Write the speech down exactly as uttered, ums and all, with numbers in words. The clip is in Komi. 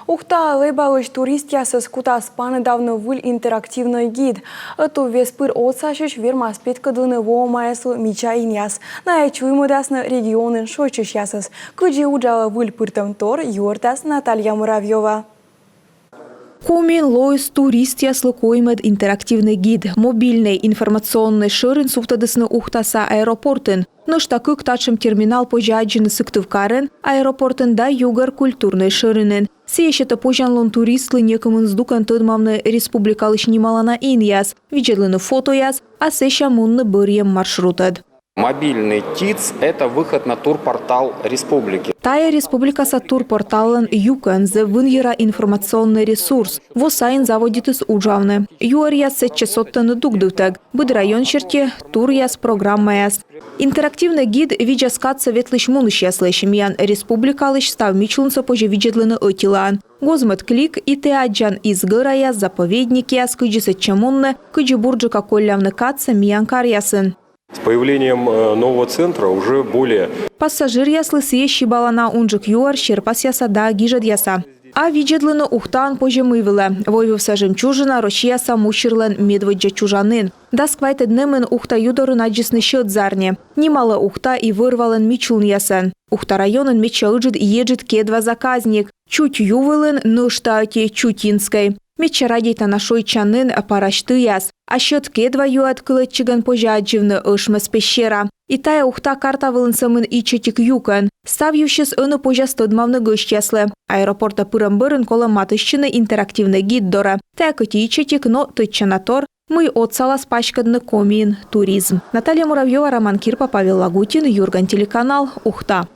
Ухтаӧ лэбалысь туристъясӧс кутас паныдавны выль интерактивнӧй гид. Ӧтуввез пыр отсасьысь вермас петкӧдлыны воӧмаяслы мича инъяс. Найӧ чуймӧдасны регионын шойччысьясӧс. Кыдзи уджалӧ выль пыртӧмтор, юӧртас Наталья Муравьёва. Комиын лоис туристъяслы коймӧд интерактивнӧй гид. Мобильнӧй информационнӧй шӧрин сувтӧдісны Ухтаса аэропортын. Нӧшта кык татшӧм терминал позьӧ аддзыны Сыктывкарын аэропортын да Югӧр культурнӧй шӧринын. Сійӧ сетӧ позянлун туристлы некымын здукӧн тӧдмавны республикалысь нималана инъяс, видзӧдлыны фотояс, а сэсся мунны бӧрйӧм маршрутӧд. Мобильный ТИЦ — это выход на турпортал республики. Тайӧ республикаса турпорталлӧн юкӧн, зэв вынйӧра информационнӧй ресурс. Во сайын заводитіс уджавны. Юӧръяс сэтчӧ содтӧны дугдывтӧг. Быд район серти туръяс, программаяс. Интерактивнӧй гид видзас кадсӧ ветлысь-мунысьяслысь. Миян республикалысь став мичлунсӧ позьӧ видзӧдлыны ӧтилаын. Гоз-мӧд клик, и тэ аддзан из гӧраяс, заповедникъяс, кыдзи сэтчӧ мунны, кыдзи бурджыка коллявны кадсӧ миян каръясын. С появлением, э, нового центра уже более... Пассажиръяслы сійӧ сибалана унджык юӧр серпасъяса да гижӧдъяса. А видзӧдлыны Ухтаын позьӧ мый вылӧ. Войвывса жемчужина — Россияса мусирлӧн медводдза чужанін. Дас квайтӧд нэмын Ухта ю дорын аддзисны сьӧд зарни. Нималӧ Ухта и вӧр-валӧн мичлунъясӧн. Ухта районын медся ыджыд еджыд кедва заказник. Чуть ю вылын нӧшта ӧти, Чутинскӧй. Медся радейтана шойччанін — Парась тыяс. А сьӧд кедва юӧд кылӧдчигӧн позьӧ аддзывны Ӧшмӧс пещера. И тайӧ Ухта карта вылын сӧмын ичӧтик юкӧн. Став йывсьыс ӧні позяс тӧдмавны гӧсьтъяслы. Аэропортӧ пырӧм бӧрын колӧ матыстчыны интерактивнӧй гид дорӧ. Тайӧ кӧть и ичӧтик, но тӧдчана тор, мый отсалас паськӧдны Комиын туризм. Наталья Муравьёва, Роман Кирпа, Павел Лагутин, «Юрган» телеканал, Ухта.